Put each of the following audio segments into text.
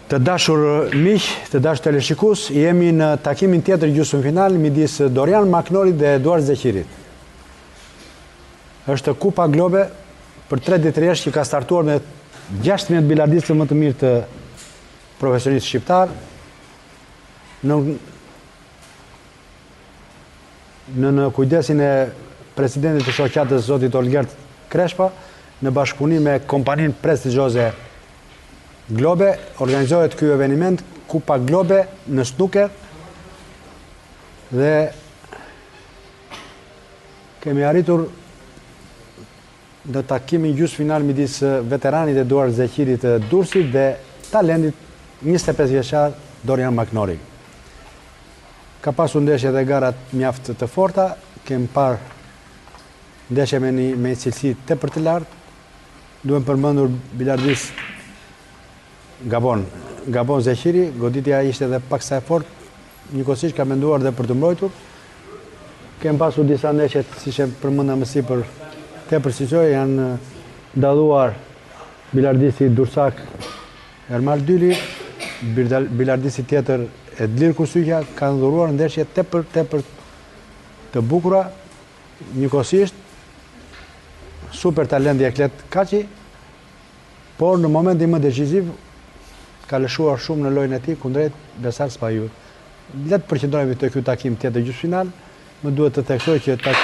Të dashur miq, të dashur teleshikues, jemi në takimin tjetër gjysmëfinal midis Dorian Maknorit dhe Eduard Zeqirit. Është Kupa Globe për 3 ditë rresht që ka startuar me 16 bilardistët më të mirë të profesionistët shqiptarë. Në nën kujdesin e presidentit të shoqatës zotit Olgert Kreshpa, në bashkëpunim me kompaninë prestigjioze Globe, organizohet ky eveniment Kupa Globe në snooker dhe kemi arritur në takimin gjysmëfinal midis veteranit Eduard Zeqirit të Durrësit dhe talentit 25 vjeçar Dorian Maknori. Ka pasur ndeshje dhe gara mjaft të forta, kemi parë ndeshje me një me një cilësi tepër të lartë. Duhen përmendur bilardist Gabon. Gabon Zeqiri, goditja ishte edhe paksa e fortë, njëkohësisht ka menduar dhe për të mbrojtur. Kemi pasur disa ndeshje, siç e përmenda më sipër, tepër cilësore, janë dalluar bilardisti durrsak Ermal Dyli, bilardisti tjetër Edlir Kusyqja, kanë dhuruar ndeshje tepër tepër të bukura, njëkohësisht super talenti Eklet Kaçi, Por në momentin më deciziv ka lëshuar shumë në lojën e tij kundrejt Besar Spahiut. Le të përqendrohemi te ky takim tjetër gjysmëfinal, më duhet të theksoj që tak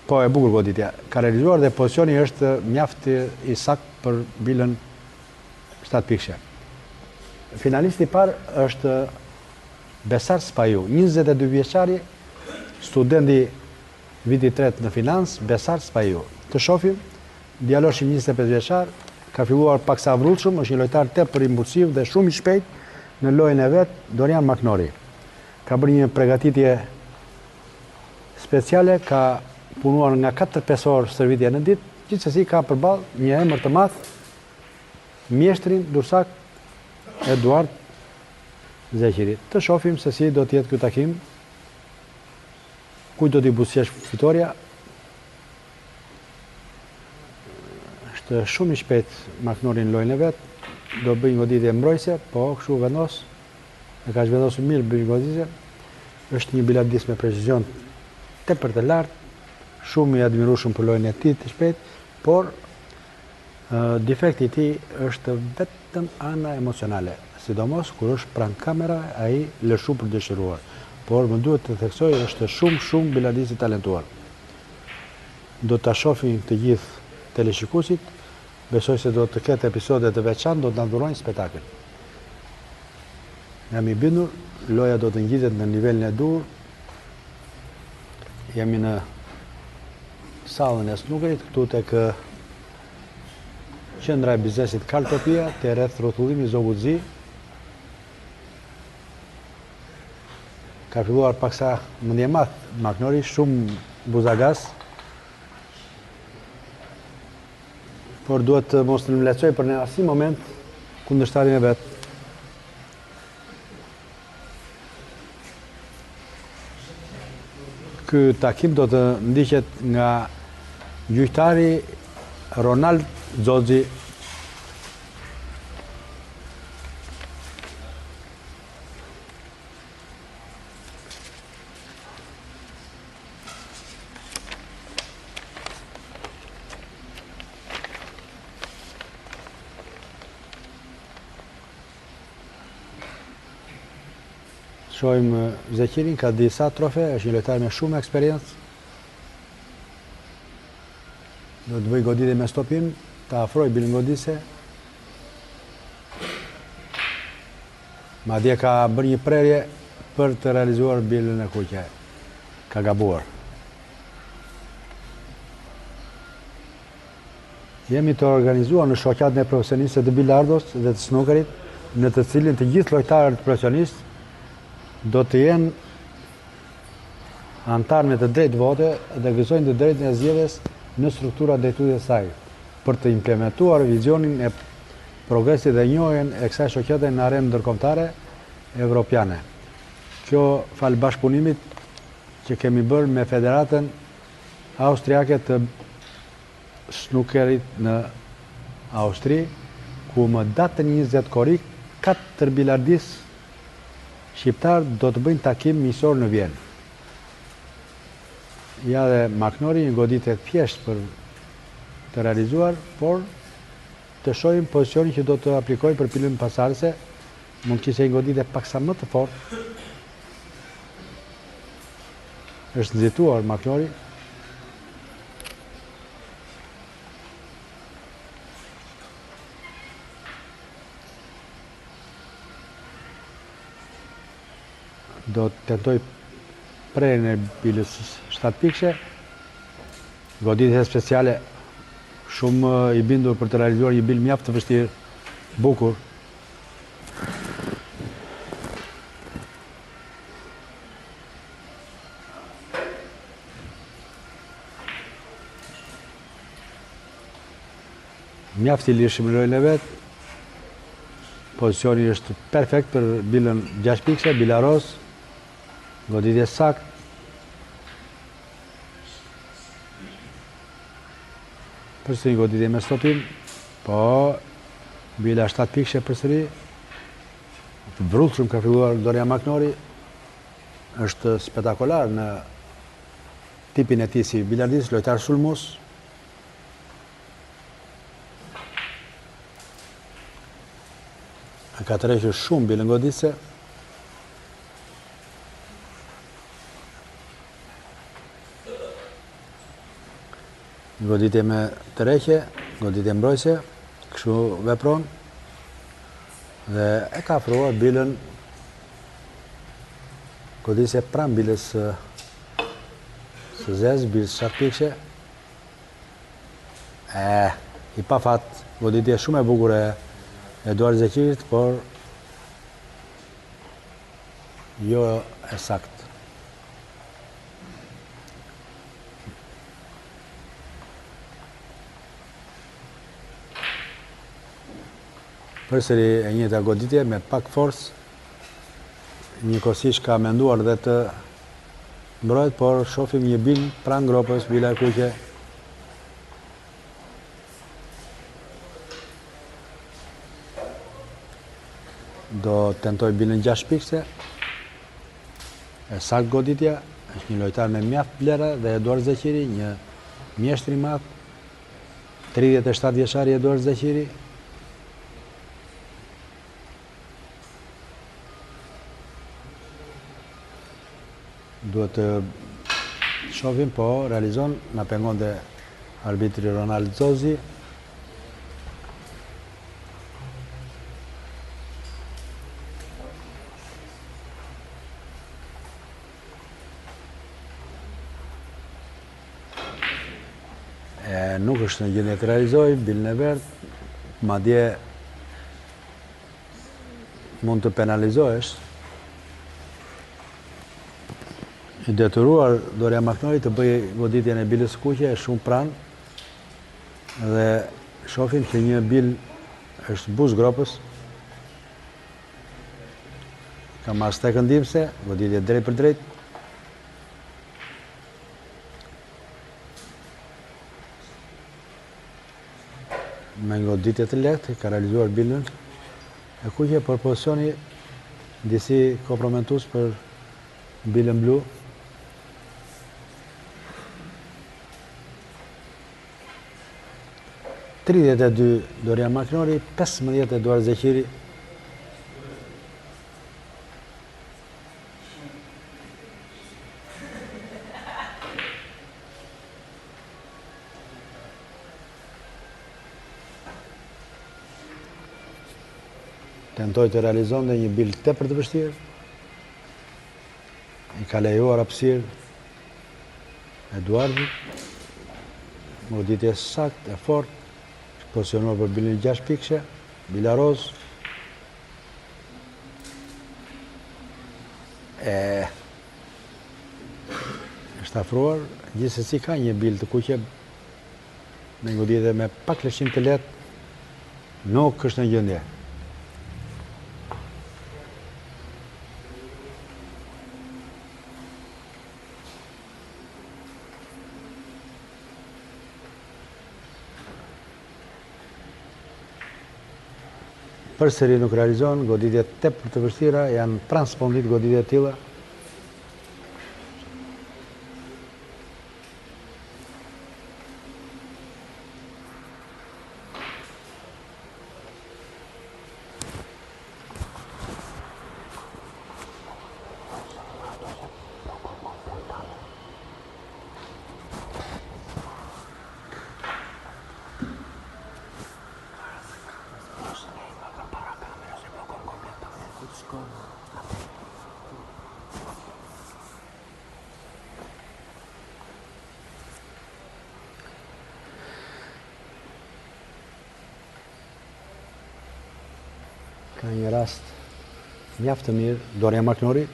po e bukur goditja. Ka realizuar dhe pozicioni është mjaft i saktë për bilën 7 pikëshe. Finalisti i parë është Besar Spahiu, 22 vjeçari, studenti viti i tretë në financë, Besar Spahiu. Të shohim, djaloshi 25 vjeçar, ka filluar paksa vrullshëm, është një lojtar tepër impulsiv dhe shumë i shpejtë në lojën e vet, Dorian Maknori. Ka bërë një pregatitje speciale, ka punuar nga 4-5 orë stërvitje në ditë, gjithsesi ka përballë një emër të madh, mjeshtrin durrsak Eduard Zeqiri. Të shohim se si do të jetë ky takim. Kujt do t'i buzëqesh fitorja? Është shumë i shpejt Maknori në lojën e vet. Do bëjë një goditje mbrojtëse, po kështu vendos. E ka zhvendosur mirë bëjë një goditje. Është një bilardist me precizion tepër të lartë, shumë i admirueshëm për lojën e tij të shpejtë, por Defekti i tij është vetëm ana emocionale, sidomos kur është pranë kamerave ai lë shumë për të dëshiruar, por më duhet të theksoj është shumë shumë bilardist i talentuar. Do ta shohin të gjithë teleshikuesit, besoj se do të ketë episode të veçantë do të na dhurojnë spektakël. Jam i bindur, loja do të ngjitet në nivelin e duhur. Jemi në sallën e snukerit këtu tek qendra e biznesit Kartopia, te rrethrrotullimi Zogut Zi. Ka filluar paksa mendjemadh Maknori, shumë buzagaz. Por duhet të mos nënvlerësojë për në asnjë moment kundërshtarin e vet. Ky takim do të ndiqet nga gjyqtari Ronald Xoxi. Shohim Zeqirin, ka disa trofe, është një lojtar me shumë eksperiencë. Do të bëjë goditje me stopim, ta afrojë bilën goditëse. Madje ka bërë një prerje për të realizuar bilën e kuqe. Ka gabuar. Jemi të organizuar në shoqatën e profesionistëve të bilardos dhe të snukerit, në të cilin të gjithë lojtarët profesionistë do të jenë anëtarë me të drejtë vote dhe gëzojnë të drejtën e zgjedhjes në strukturat drejtuese të saj, për të implementuar vizionin e progresit dhe njohjen e kësaj shoqate në arenë ndërkombëtare evropiane. Kjo falë bashkëpunimit që kemi bërë me Federatën Austriake të Snukerit në Austri, ku më datën 20 korrik. 4 bilardistë shqiptarë do të bëjnë takim miqësor në Vjenë. Ja dhe Maknori një goditje thjesht për të realizuar, por të shohim pozicionin që do të aplikojë për bilën pasardhëse, mund të kishte një goditje paksa më të fortë. Është nxituar Maknori. Do të tentoj prerjen e bilës 7 pikëshe. Goditje speciale shumë i bindur për të realizuar një bilë mjaft të vështirë, bukur. Mjaft i lirshëm në lojën e vet. Pozicioni është perfekt për bilën 6 pikëshe, bila rozë. Goditje saktë. Përsëri goditje me stopim. Po, bila 7 pikëshe përsëri. Vrullshëm ka filluar Dorian Maknori. Është spektakolar në tipin e tij si bilardist, lojtar sulmues. E ka tërhequr shumë bilën goditëse. Goditje me tërheqje, goditje mbrojtëse, kështu vepron dhe e ka afruar bilën goditëse pranë bilës së zezë, bilës 7 pikëshe. E, i pafat, goditje shumë e bukur e Eduard Zeqirit, por jo e saktë. Përsëri e njëjta goditje me pak forcë, njëkohësisht ka menduar dhe të mbrohet, por shofim një bilë pranë gropës, bila e kuqe. Do tentoj bilën 6 pikëshe. E saktë goditja, është një lojtar me mjaft vlera dhe Eduard Zeqiri, një mjeshtër i madh, 37 vjeçari Eduard Zeqiri. Duhet të shohim, po realizon, na pengon dhe arbitri Ronald Zozi. E, nuk është në gjendje të realizojë, bilën e verdhë, madje mund të penalizohesh. I detyruar Dorian Maknori të bëjë goditjen e bilës kuqe, e shumë pranë, dhe shofim që një bilë është buzë gropës, ka marrë stekën ndihmëse, goditje drejtpërdrejt, Me një goditje të lehtë, ka realizuar bilën e kuqe, por pozicioni disi komprometues për bilën blu. 32 Dorian Maknori, 15 Eduard Zeqiri. Tentoi të realizonte një bilë tepër të vështirë. I ka lejuar hapësirë Eduardit. Goditje e saktë, e fortë, pozicionuar për bilën 6 pikëshe, bila rozë. E është afruar, gjithsesi ka një bilë të kuqe me goditje me pak lëshim të lehtë, nuk është në gjendje. Përsëri nuk realizon, goditje tepër të vështira, janë pranë spondit goditje të tilla. Ka një rast mjaft të mirë, Dorian Maknori.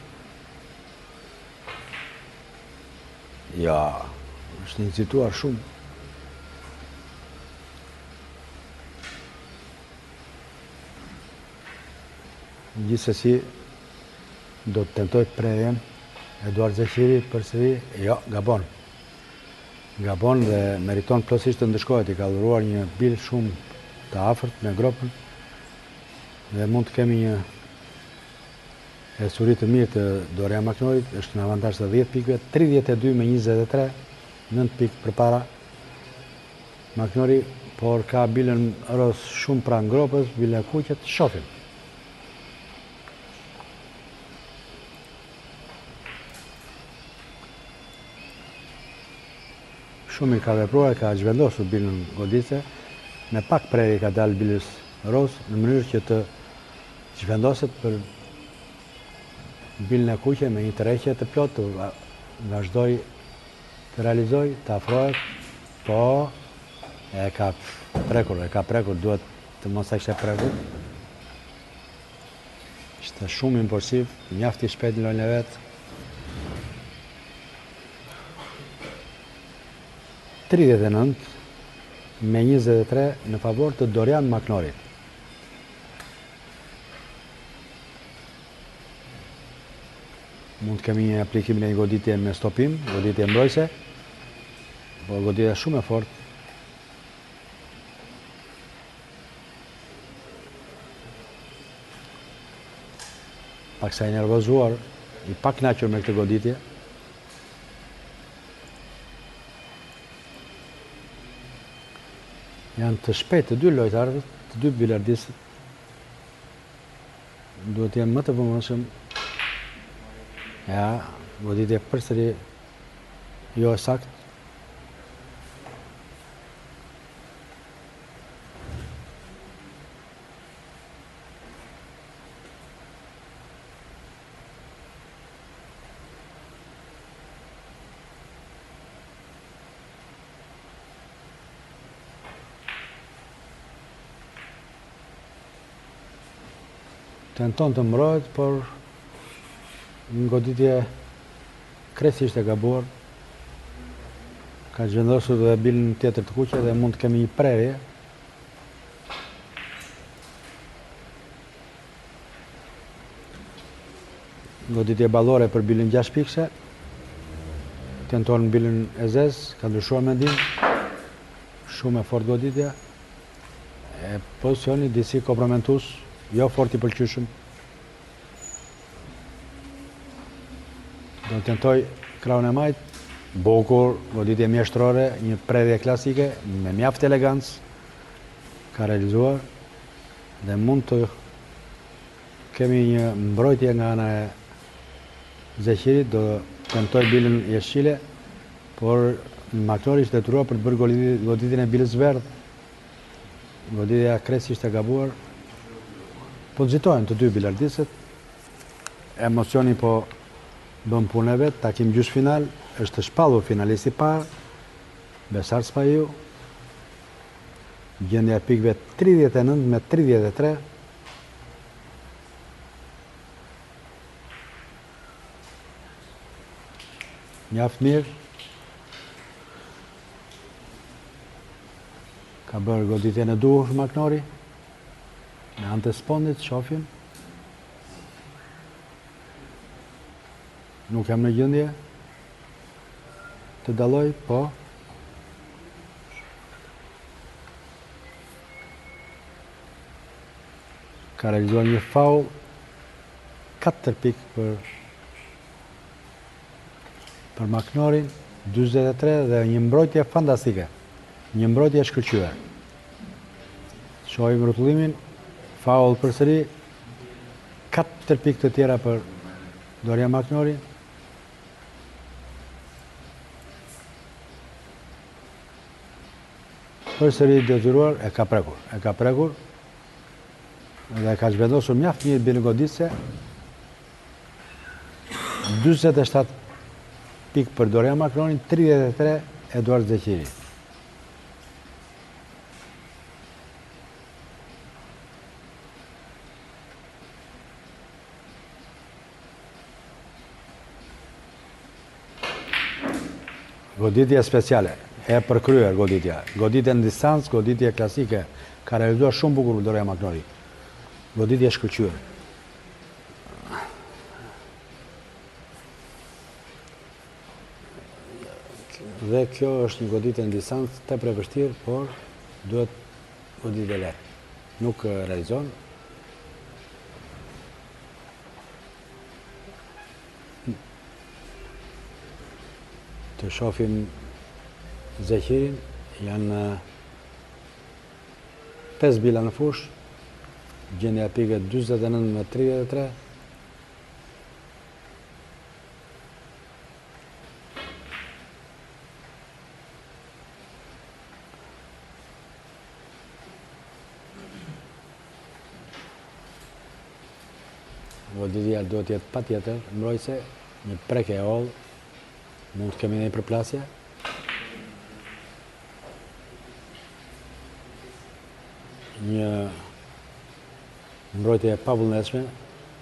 Ja, është nxituar shumë. Gjithsesi, do të tentoj prerjen, Eduard Zeqiri përsëri, jo, gabon. Gabon dhe meriton plotësisht të ndëshkohet, i ka dhuruar një bilë shumë të afërt me gropën dhe mund të kemi një ecuri të mirë të Dorian Maknorit, është në avantazh të 10 pikëve, 32 me 23, 9 pikë përpara Maknori, por ka bilën rozë shumë pranë gropës, bilën e kuqe, të shofim. Shumë mirë ka vepruar, ka zhvendosur bilën goditëse, me pak prerje ka dalë bilës rozë, në mënyrë që të zhvendoset për bilën e kuqe me një tërheqje të plotë të vazhdoj të realizoj, të afrohet, po e ka prekur, e ka prekur, duhet të mos e kishte prekur. Ishte shumë impulsiv, mjaft i shpejt në lojën e vet. 39 me 23 në favor të Dorian Maknorit. Mund të kemi një aplikim në një goditje me stopim, goditje mbrojtëse, por goditje shumë e fortë. Paksa i nervozuar, i pakënaqur me këtë goditje. Janë të shpejtë të dy lojtarët, të dy bilardistët. Duhet të jenë më të vëmendshëm. Ja, goditje përsëri jo e saktë. Tenton të mbrohet, por një goditje krejtësisht e gabuar. Ka zhvendosur dhe bilën tjetër të kuqe dhe mund të kemi një prerje. Goditje ballore për bilën 6 pikëshe. Tenton bilën e zezë, ka ndryshuar mendim. Shumë e fortë goditja. E pozicioni disi kompromentues, jo fort i pëlqyeshëm. Do të tentoj krahun e majtë, bukur, goditje mjeshtërore, një prerje klasike me mjaft elegancë ka realizuar dhe mund të kemi një mbrojtje nga ana e Zeqirit, do tentoj bilën jeshile, por Maknori ishte detyruar për të bërë goditjen e bilës verdhë. Goditja krejtësisht e gabuar. Po nxitohen të dy bilardistët. Emocioni po bën punën e vet, takim gjysmëfinal, është shpallur finalisti i parë, Besart Spahiu. Gjendja e pikëve 39 me 33. Mjaft mirë. Ka bërë goditjen e duhur Maknori. Me anë të spondit, shofim. Nuk jam në gjendje të dalloj, po. Ka realizuar një faull 4 pikë për për Maknorin, 43 dhe një mbrojtje fantastike. Një mbrojtje e shkëlqyer. Shohim rrotullimin, faull përsëri, 4 pikë të tjera për Dorian Maknorin. Përsëri i detyruar, e ka prekur, e ka prekur dhe e ka zhvendosur mjaft mirë bilën goditëse. 47 pikë për Dorian Maknorin, 33 Eduard Zeqiri. Goditje speciale, e përkryer goditja. Goditje në distancë, goditje klasike. Ka realizuar shumë bukur Dorian Maknori. Goditje e shkëlqyer. Dhe kjo është një goditje në distancë tepër e vështirë, por duhet goditje e lehtë. Nuk realizon. Të shofim Zeqirin, janë 5 bila në fushë, gjendja e pikëve 49 me 33. Goditja duhet të jetë patjetër mbrojtëse, një prekje e hollë, mund të kemi një përplasje. Një mbrojtje e pavullnetshme,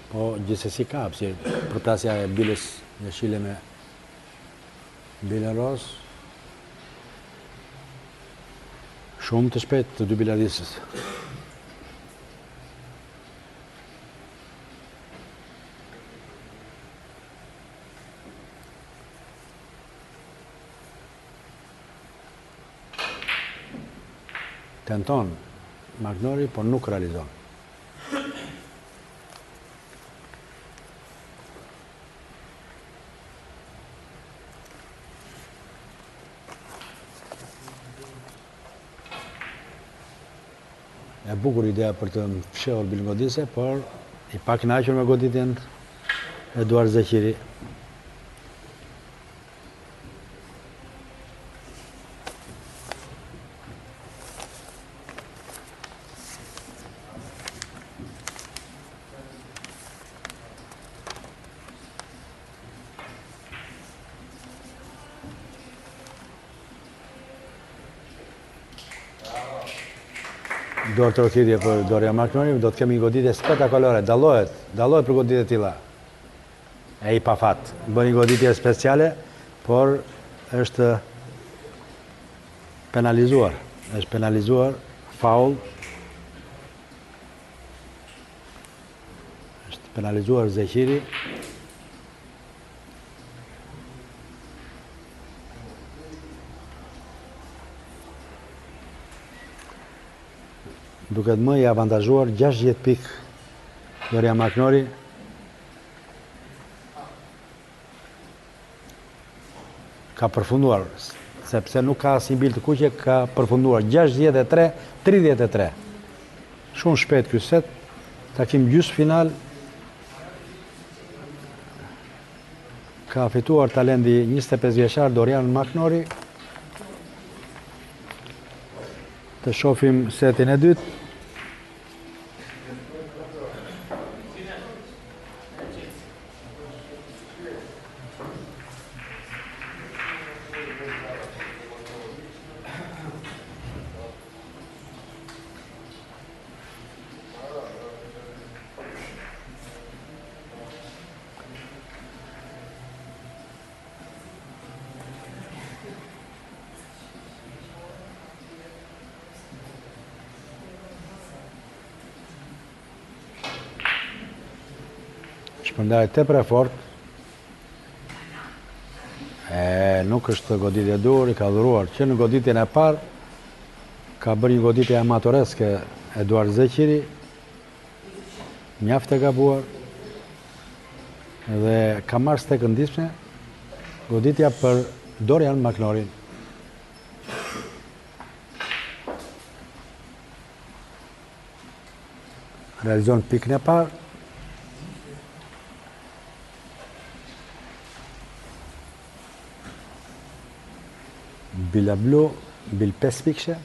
po gjithsesi ka hapësirë. Përplasja e bilës jeshile me bilën rozë. Shumë të shpejtë të dy bilardistët. Tenton Maknori, por nuk realizon. E bukur ideja për të fshehur bilën goditëse, por i pakënaqur me goditjen Eduard Zeqiri. Duartrokitje për Dorian Maknorin, do të kemi një goditje spektakolare, dallohet, dallohet për goditje të tilla. E i pafat, bën një goditje speciale, por është penalizuar, është penalizuar, faul, është penalizuar Zeqiri, Duket më i avantazhuar 60 pikë Dorian Maknori. Ka përfunduar, sepse nuk ka asnjë bilë të kuqe, ka përfunduar 63 33. Shumë shpejt ky set, takim gjysmëfinal Ka fituar talenti 25 vjeçar Dorian Maknori. Të shofim setin e dytë. Shpërndarje tepër e fortë. E, nuk është goditje e duhur, i ka dhuruar që në goditjen e parë ka bërë një goditje amatoreske Eduard Zeqiri. Mjaft e gabuar. Dhe ka marrë stekën ndihmëse. Goditja për Dorian Maknorin. Realizon pikën e parë. Bila blu, bil 5 pikëshe.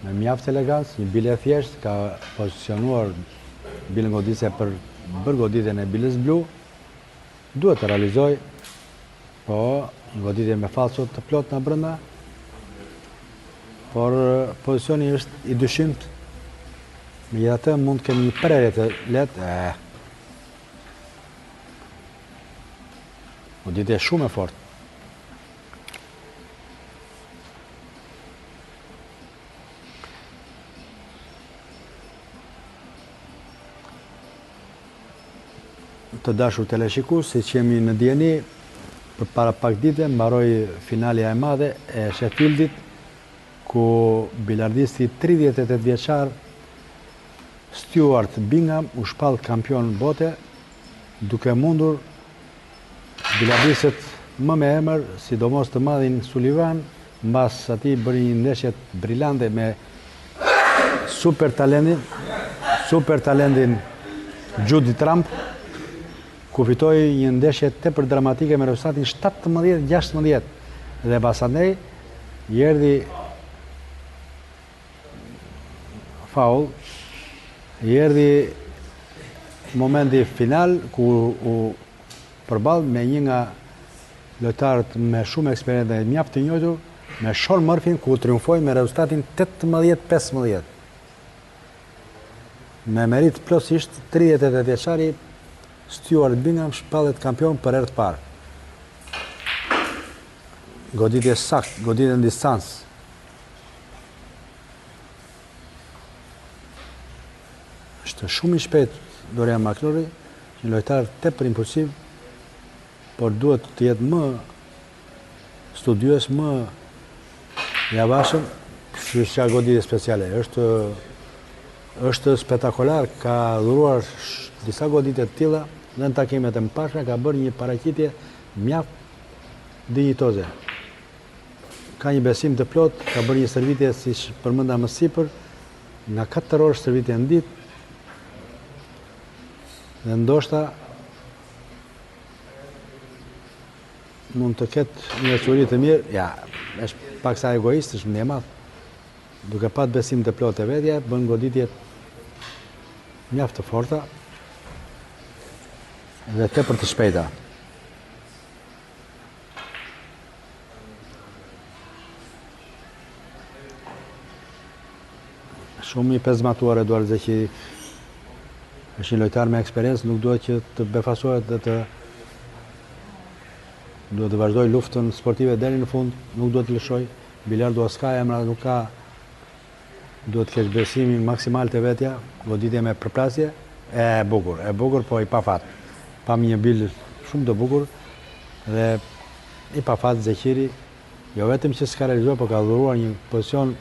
Me mjaft elegancë, një bilë e thjeshtë, ka pozicionuar bilën goditëse për bërë goditjen e bilës blu. Duhet të realizojë, po, një goditje me falso të plotë nga brenda, por pozicioni është i dyshimtë. Megjithatë mund të kemi një prerje të lehtë. Eh. Goditje shumë e fortë. Të dashur teleshikues, siç jemi në dijeni, përpara pak dite mbaroi finalja e madhe e Sheffieldit, ku bilardisti 38 vjeçar Stuart Bingham u shpall kampion bote, duke mundur bilardistët më me emër, sidomos të madhin Sullivan, mbas atij bëri një ndeshje brilante me super talentin, super talentin Judy Trump, ku fitoi një ndeshje tepër dramatike me rezultatin 17-16 dhe pasandej i erdhi Faul, i erdhi momenti final ku u përball me një nga lojtarët me shumë eksperiencë dhe mjaft të njohur, me Shaun Murphy ku triumfoi me rezultatin 18-15. Me meritë plotësisht 38 vjeçari Stuart Bingham shpallet kampion për herë të parë. Goditje saktë, goditje në distancë. Është shumë i shpejtë Dorian Maknori, një lojtar tepër impulsiv, por duhet të jetë më studiues, më i avashëm, që ka goditje speciale. Është, është spektakolar, ka dhuruar disa goditje të tilla dhe në takimet e mëparshme ka bërë një paraqitje mjaft dinjitoze. Ka një besim të plotë, ka bërë një stërvitje siç përmenda më sipër, nga 4 orë stërvitje në ditë. Dhe ndoshta mund të ketë një ecuri të mirë, ja, është paksa egoist, është mendjemadh. Duke pat besim të plotë te vetja, bën goditje mjaft të forta dhe tepër të shpejta. Shumë i pezmatuar Eduard Zeqiri. Është një lojtar me eksperiencë, nuk duhet që të befasohet dhe të duhet të vazhdojë luftën sportive deri në fund, nuk duhet të lëshojë. Bilardo s'ka emra, nuk ka duhet të kesh besimin maksimal te vetja, goditje me përplasje, e bukur, e bukur, po i pafat. Pamë një bilë shumë të bukur dhe i pafat Zeqiri, jo vetëm që s'ka realizuar, po ka dhuruar një pozicion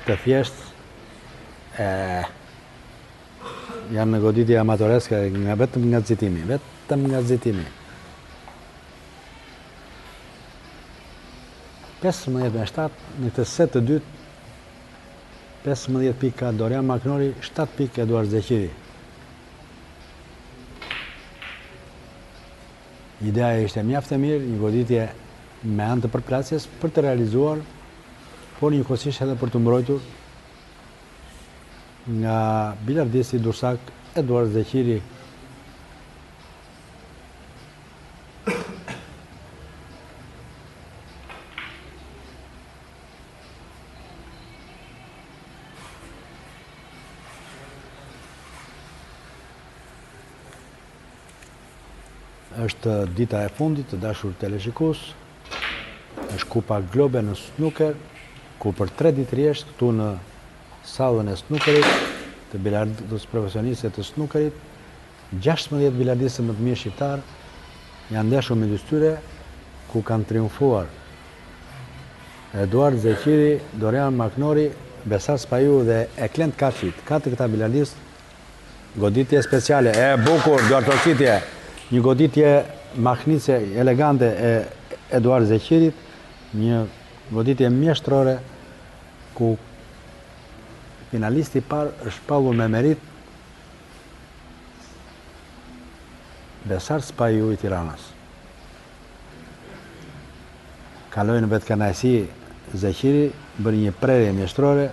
të thjeshtë e janë në goditje amatoreske nga vetëm nga nxitimi, vetëm nga nxitimi. 15 me 7 në këtë set të dytë 15 pikë ka Dorian Maknori, 7 pikë Eduard Zeqiri. Ideja ishte mjaft e mirë, një goditje me anë të përplasjes për të realizuar, por njëkohësisht edhe për të mbrojtur nga bilardisti durrsak Eduard Zeqiri. Është dita e fundit të dashur teleshikues. Është Kupa Globe në snooker, ku për 3 ditë rresht këtu në sallën e snukerit, të bilardos profesioniste të snukerit, 16 bilardistët më të mirë shqiptarë janë ndeshur midis tyre ku kanë triumfuar Eduard Zeqiri, Dorian Maknori, Besart Spahiu dhe Eklent Kaçi. Katër këta bilardistë goditje speciale, e bukur, duartrokitje, një goditje mahnitëse elegante e Eduard Zeqirit, një goditje mjeshtërore ku finalisti i parë është shpallur me meritë Besart Spahiu i Tiranës. Kaloi në vetëkënaqësi Zeqiri, bëri një prerje mjeshtërore,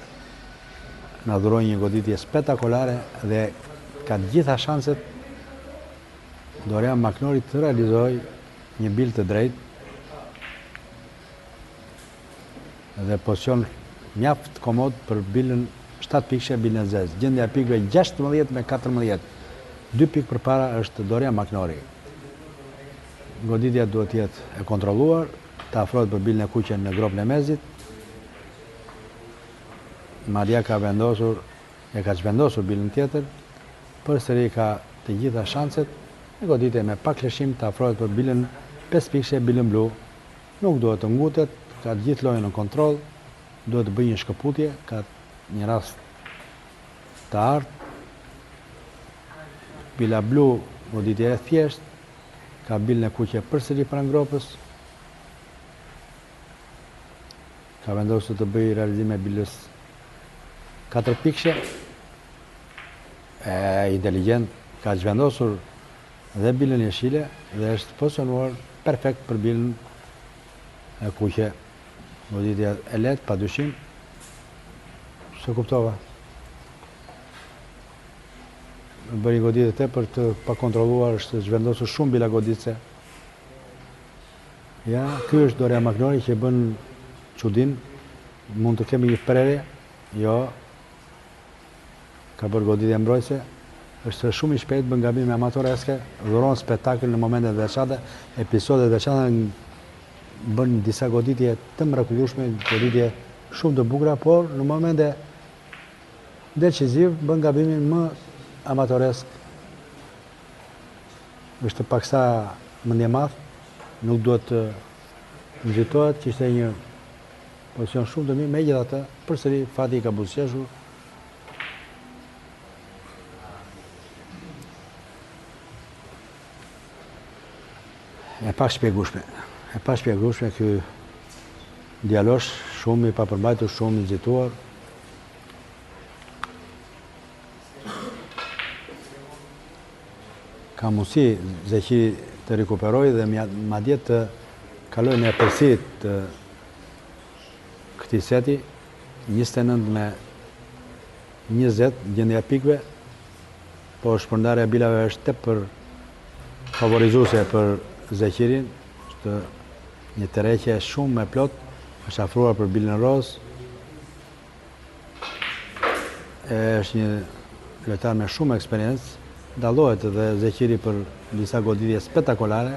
na dhuroi një goditje spektakolare dhe ka të gjitha shanset Dorian Maknori të realizojë një bilë të drejtë dhe pozicion mjaft komod për bilën 7 pikëshe, bilën e zezë. Gjendja e pikëve 16 me 14. 2 pikë përpara është Dorian Maknori. Goditja duhet të jetë e kontrolluar, të afrohet për bilën e kuqe në gropën e mezit. Madje ka vendosur, e ka zhvendosur bilën tjetër, përsëri ka të gjitha shanset, një goditje me pak lëshim të afrohet për bilën 5 pikëshe, bilën blu. Nuk duhet të ngutet, ka të gjithë lojën në kontroll, duhet të bëjë një shkëputje, ka një rast të artë. Bila blu, goditje e thjeshtë, ka bilën e kuqe përsëri pranë gropës. Ka vendosur të bëjë realizim e bilës 4 pikëshe. E inteligjent, ka zhvendosur dhe bilën jeshile dhe është pozicionuar perfekt për bilën e kuqe. Goditja e lehtë, pa dyshim. S'e kuptova. Bëri goditje tepër të pakontrolluar, është zhvendosur shumë bila goditëse. Ja, ky është Dorian Maknori që bën çudin. Mund të kemi një prerje. Jo. Ka bërë goditje mbrojtëse. Është shumë i shpejtë, bën gabime amatoreske, dhuron spektakël në momente të veçanta, episode të veçanta, bën disa goditje të mrekullueshme, goditje shumë të bukura, por në momente deciziv bën gabimin më amatoresk. Është paksa mendjemadh, nuk duhet të nxitohet, që ishte një pozicion shumë të mirë, megjithatë, përsëri fati i ka buzëqeshur. E pashpjegueshme. E pashpjegueshme ky djalosh shumë i papërmbajtur, shumë i nxituar. Ka mundësi Zeqiri të rikuperojë dhe madje të kalojë në epërsi të këtij seti, 29 me 20 gjendja e pikëve, por shpërndarja e bilave është tepër favorizuese për Zeqirin, është një tërheqje shumë e plotë, është afruar për bilën rozë, e është një lojtar me shumë eksperiencë, dallohet dhe Zeqiri për disa goditje spektakolare,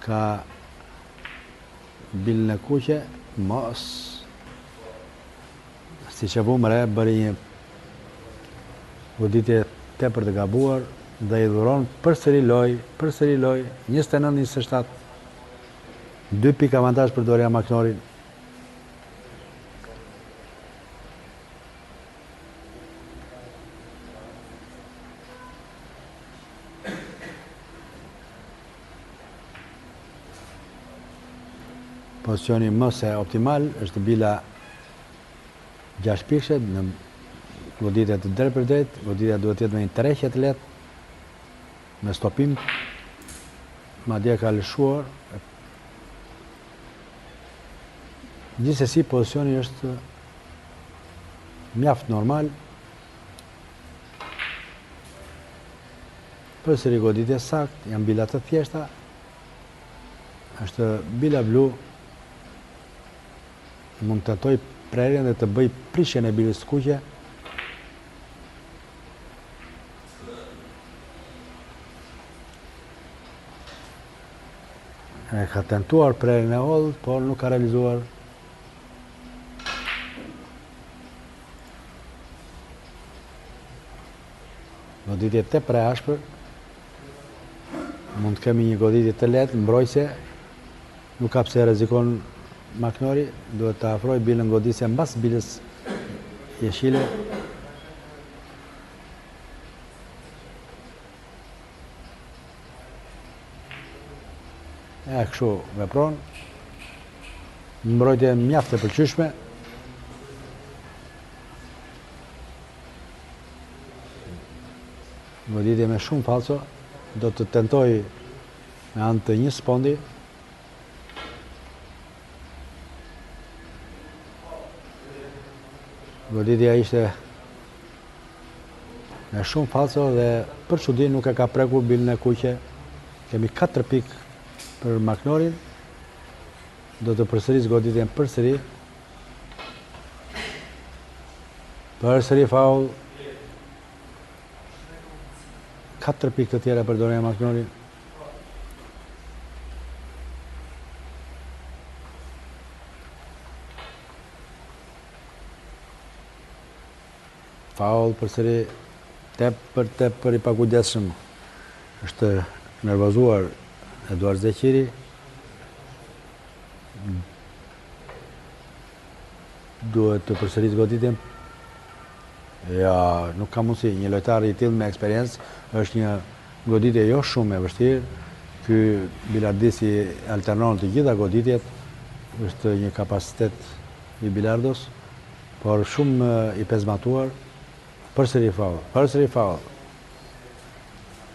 ka bilën e kuqe, mos, siç e vumë re, bëri një goditje tepër të gabuar dhe i dhuron përsëri lojë, përsëri lojë, 29-27, 2 pikë avantazh për Dorian Maknorin. Pozicioni më se optimal është bila 6 pikëshe në goditje të drejtpërdrejtë, goditja duhet të jetë me një tërheqje të lehtë, me stopim, madje ka lëshuar. Gjithsesi pozicioni është mjaft normal. Përsëri goditje saktë, janë bila të thjeshta. Është bila blu. Mund të tentojë prerjen dhe të bëjë prishjen e bilës së kuqe. E ka tentuar prerjen e hollë, por nuk ka realizuar. Goditje tepër e ashpër. Mund të kemi një goditje të lehtë, mbrojtëse. Nuk ka pse rrezikon Maknori, duhet të afrojë bilën goditëse mbas bilës jeshile. E kështu vepron. Mbrojtje mjaft e pëlqyeshme. Goditje me shumë falso, do të tentojë me anë të një spondi. Goditja ishte me shumë falso dhe për çudi nuk e ka prekur bilën e kuqe. Kemi 4 pikë për Maknorin. Do të përsërisë goditjen përsëri. Përsëri faull. 4 pikë të tjera për Dorian Maknorin. Faull përsëri tepër tepër i pakujdesshëm. Është nervozuar Eduard Zeqiri. Duhet të përsërisë goditjen. Ja, nuk ka mundësi. Një lojtar i tillë me eksperiencë është një goditje jo shumë e vështirë. Ky bilardist i alternon të gjitha goditjet. Është një kapacitet i bilardos, por shumë i pezmatuar. Përsëri faull, përsëri faull.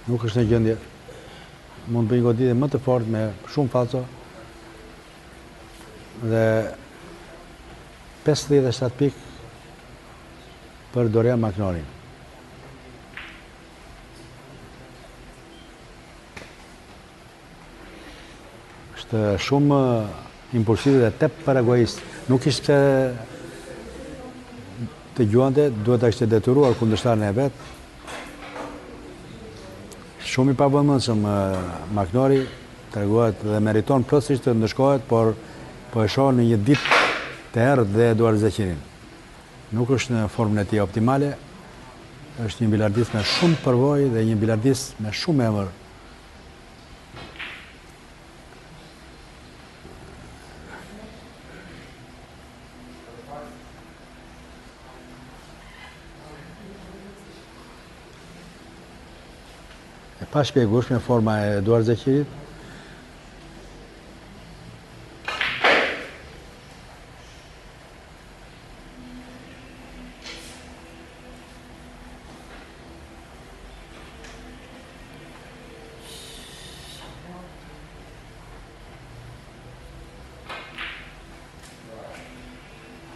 Nuk është në gjendje. Mund të bëjë goditje më të fortë me shumë falso. Dhe 57 pikë për Dorian Maknorin. Është shumë impulsiv dhe tepër egoist. Nuk kishte të gjuante, duhet ta kishte detyruar kundërshtarin e vet. Shumë i pavëmendshëm Maknori, tregohet dhe meriton plotësisht të ndëshkohet, por po e shoh në një ditë të errët dhe Eduard Zeqirin. Nuk është në formën e tij optimale, është një bilardist me shumë përvojë dhe një bilardist me shumë emër. E pashpjegueshme forma e Eduard Zeqirit.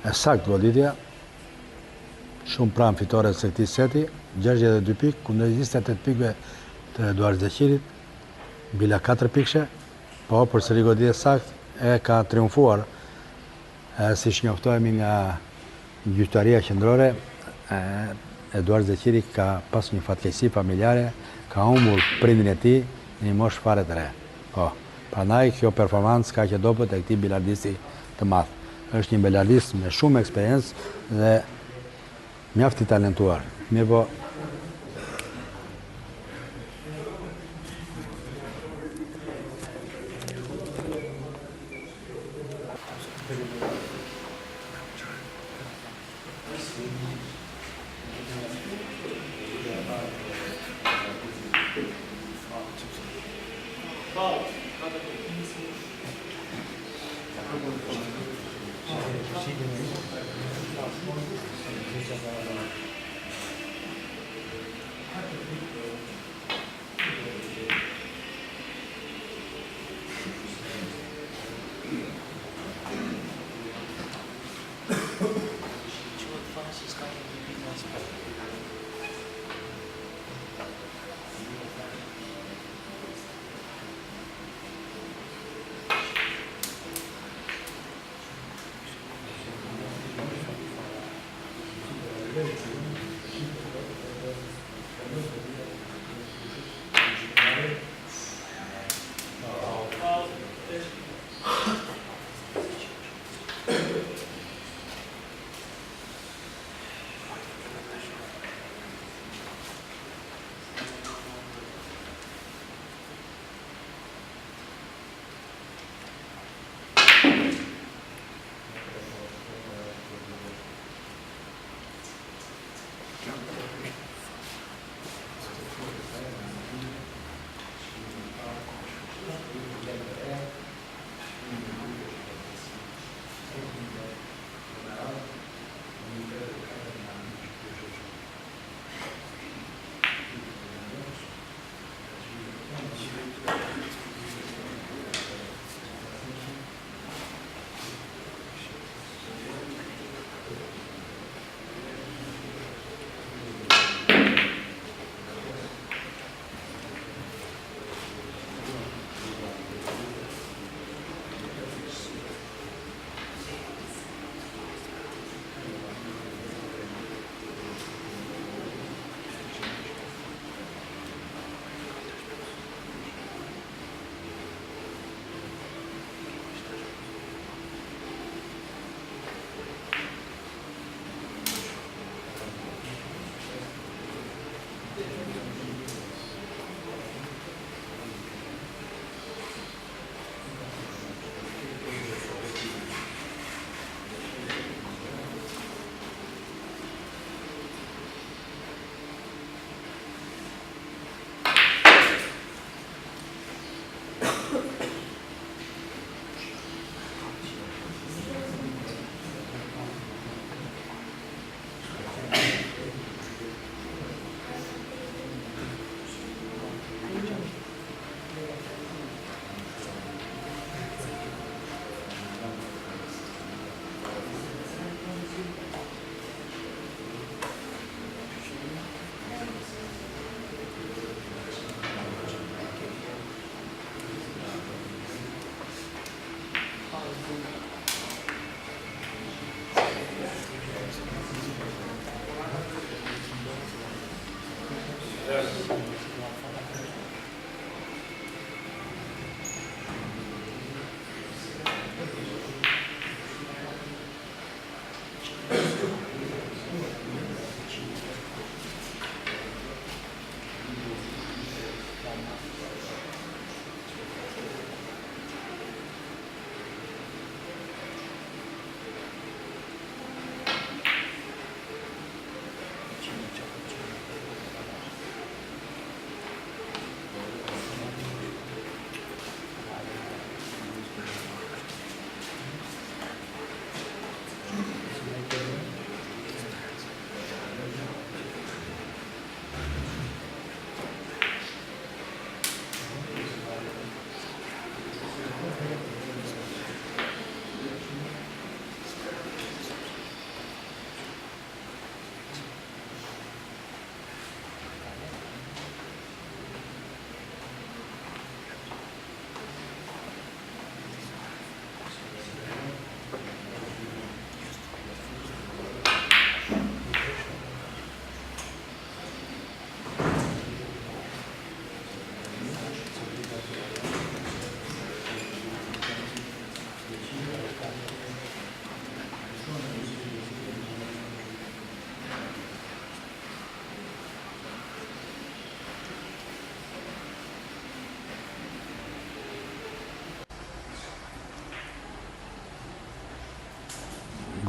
E saktë goditja. Shumë pranë fitores së këtij seti, 62 pikë kundër 28 pikëve të Eduard Zeqirit. Bila 4 pikëshe, po përsëri goditje saktë e ka triumfuar. E, siç njoftohemi nga gjyqtaria qendrore, Eduard Zeqiri ka pas një fatkeqësi familjare, ka humbur prindin e tij në një moshë fare të re. Po, prandaj kjo performancë kaq e dobët e këtij bilardisti të madh. Është një bilardist me shumë eksperiencë dhe mjaft i talentuar. Mirëpo,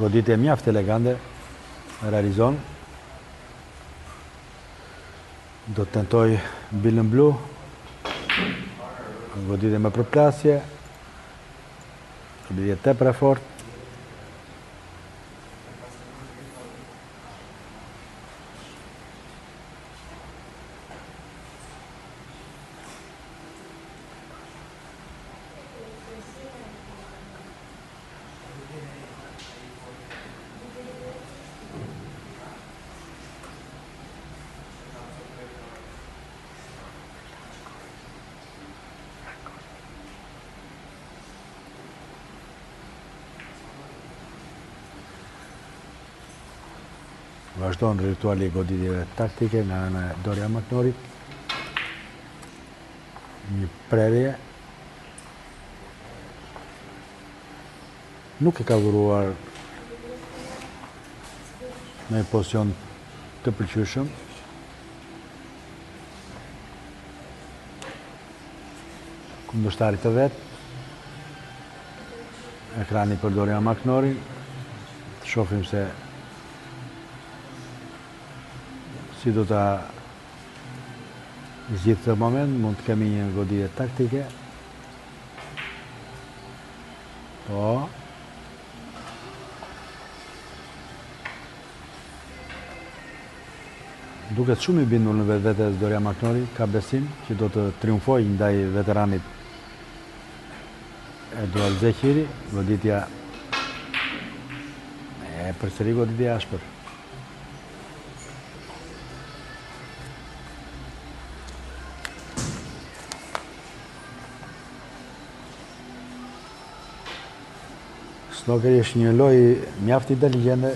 Goditje mjaft elegante realizon. Do të tentojë bilën blu. Goditje me përplasje. Goditje tepër e fortë. Vazhdon rituali i goditjeve taktike nga ana e Dorian Maknorit. Një prerje Nuk e ka dhuruar në një pozicion të pëlqyeshëm. Kundërshtarit të vet. Ekrani për Dorian Maknorin. Të shofim se si do ta zgjidhë këtë moment, mund të kemi një goditje taktike. Po. Duket shumë i bindur në vetvete Dorian Maknori, ka besim që do të triumfojë ndaj veteranit Eduard Zeqiri, goditja e përsëri goditje e ashpër. Snokeri është një lojë mjaft inteligjente.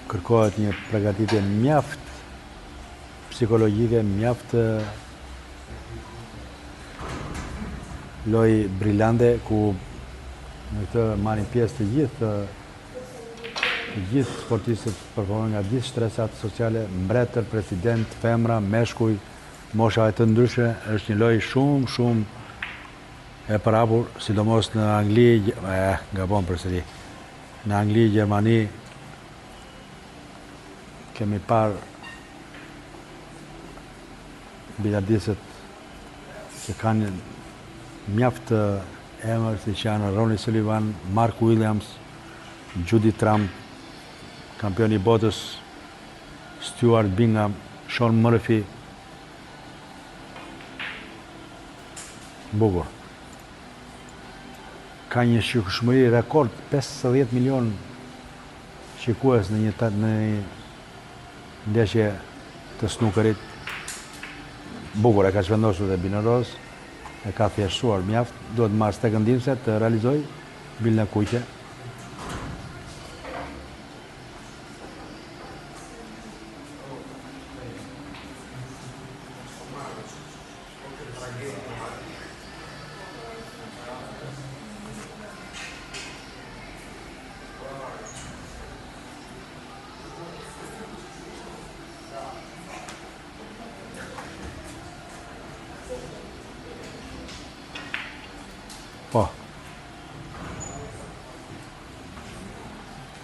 Kërkohet një përgatitje mjaft psikologjike, mjaft lojë brilante ku në këtë marrin pjesë të gjithë të gjithë sportistët performojnë nga gjithë shtresat sociale, mbretër, president, femra, meshkuj, moshave të ndryshme, është një lojë shumë, shumë e përhapur, sidomos në Angli, eh, gabon përsëri. Në Angli, Gjermani, kemi parë bilardistët që kanë mjaft emër, siç janë Ronnie Sullivan, Mark Williams, Judy Trump. Kampioni i botës Stuart Bingham, Shaun Murphy. Bukur. Ka një shikueshmëri rekord 50 milion shikues në një në një ndeshje të snukerit. Bukur e ka zhvendosur dhe bilën rozë, e ka thjeshtësuar mjaft, duhet të marrë stekën ndihmëse të realizojë bilën e kuqe. Po.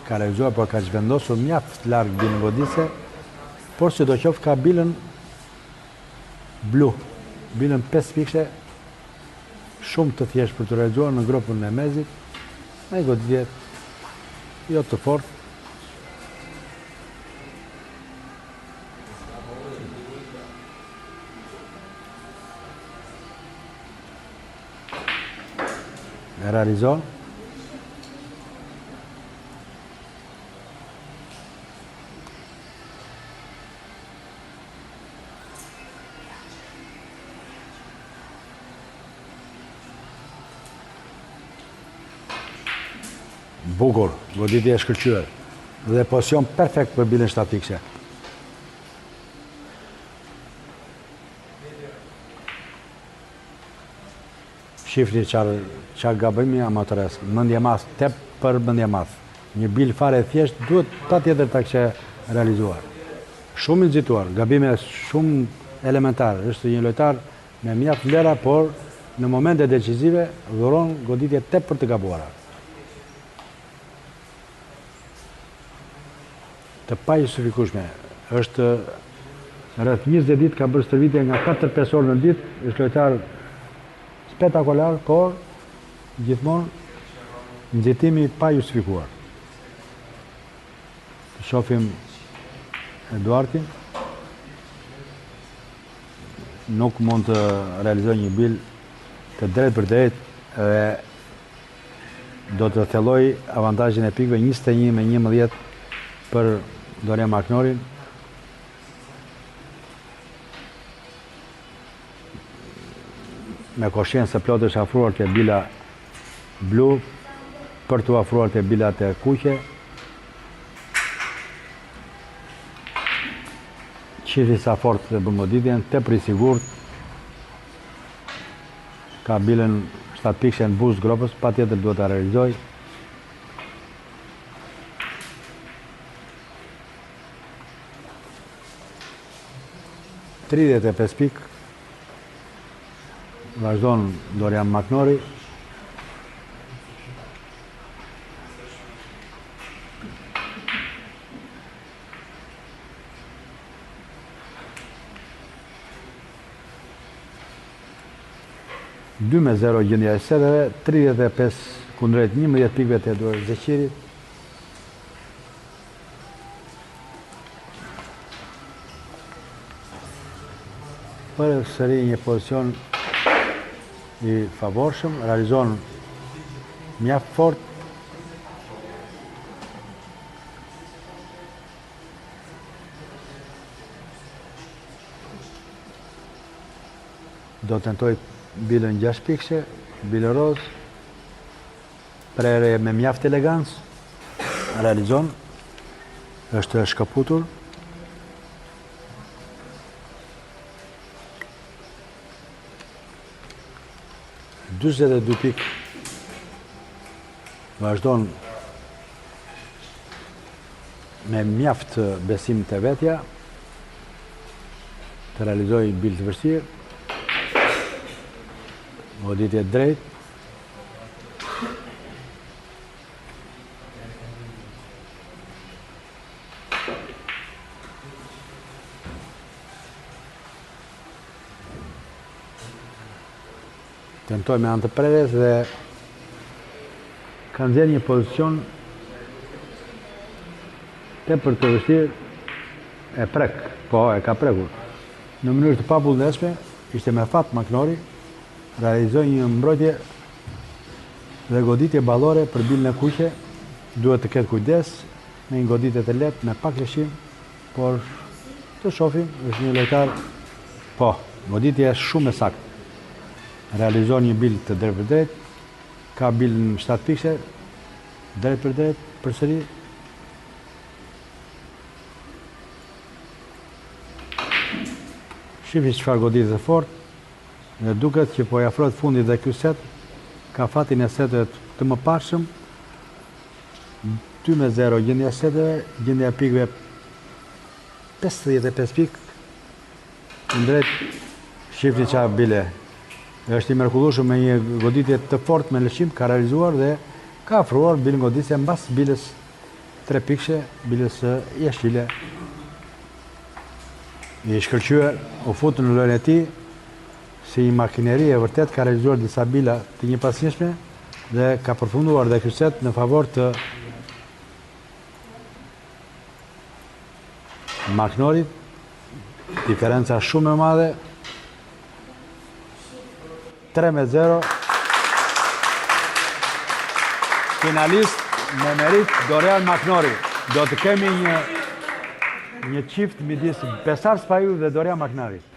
Ka realizuar, por ka zhvendosur mjaft larg bilën goditëse, por sidoqoftë ka bilën blu, bilën 5 pikëshe, shumë të thjeshtë për të realizuar në gropën e mesit, me goditje jo të fortë. E realizon. Bukur, goditje e shkëlqyer dhe pozicion perfekt për bilën 7 pikëshe. Shifni çfarë çfarë gabimi amatoresk, mendjemadh, tepër mendjemadh. Një bilë fare e thjeshtë duhet patjetër ta kishte realizuar. Shumë i nxituar, gabime shumë elementare. Është një lojtar me mjaft vlera, por në momente decisive dhuron goditje tepër të gabuara. Të pajustifikueshme. Është rreth 20 ditë ka bërë stërvitje nga 4-5 orë në ditë, është lojtar spektakolar, por gjithmonë nxitimi i pajustifikuar. Të shohim Eduartin. Nuk mund të realizojë një bilë të drejtpërdrejtë dhe do të thellojë avantazhin e pikëve 21 me 11 për Dorian Maknorin. Me koshiencë të plotë është afruar te bila blu për t'u afruar te bilat e kuqe. Shihni sa fort e bën goditjen, tepër i sigurt. Ka bilën 7 pikëshe në buzë gropës, patjetër duhet ta realizojë. 35 pikë. Vazhdon Dorian Maknori. 2 me 0 gjendja e seteve, 35 kundrejt 11 pikëve të Eduard Zeqirit. Përsëri një pozicion i favorshëm, realizon mjaft fort. Do tentojë bilën 6 pikëshe, bilën rozë, prerje me mjaft elegancë, realizon, është shkëputur. 42 pikë vazhdon me mjaft besim te vetja të realizojë bilë të vështirë goditje drejt Tentoi me anë të prerjes dhe ka nxjerrë një pozicion. Tepër të vështirë e prek, po e ka prekur. Në mënyrë të pavullnetshme, ishte me fat Maknori, realizoi një mbrojtje dhe goditje ballore për bilën e kuqe, duhet të ketë kujdes me një goditje të lehtë me pak lëshim, por të shohim, është një lojtar, po, goditje shumë e saktë. Realizon një bilë të drejtpërdrejtë, ka bilën 7 pikëshe, drejtpërdrejt përsëri. Shihni çfarë goditje të fortë dhe duket që po i afrohet fundit dhe ky set ka fatin e seteve të mëparshëm 2 me 0 gjendja e seteve, gjendja e pikëve 55 pikë. Ndrejt shifni ça bile. Është i mrekullueshëm me një goditje të fortë me lëshim ka realizuar dhe ka afruar bilën goditëse mbas bilës 3 pikëshe, bilës jeshile. I shkëlqyer u fut në lojën e tij si një makineri e vërtetë ka realizuar disa bila të njëpasnjëshme dhe ka përfunduar dhe ky set në favor të Maknorit. Diferenca shumë e madhe. 3 me 0. Finalist me meritë Dorian Maknori. Do të kemi një një çift midis Besar Spahiu dhe Dorian Maknorit.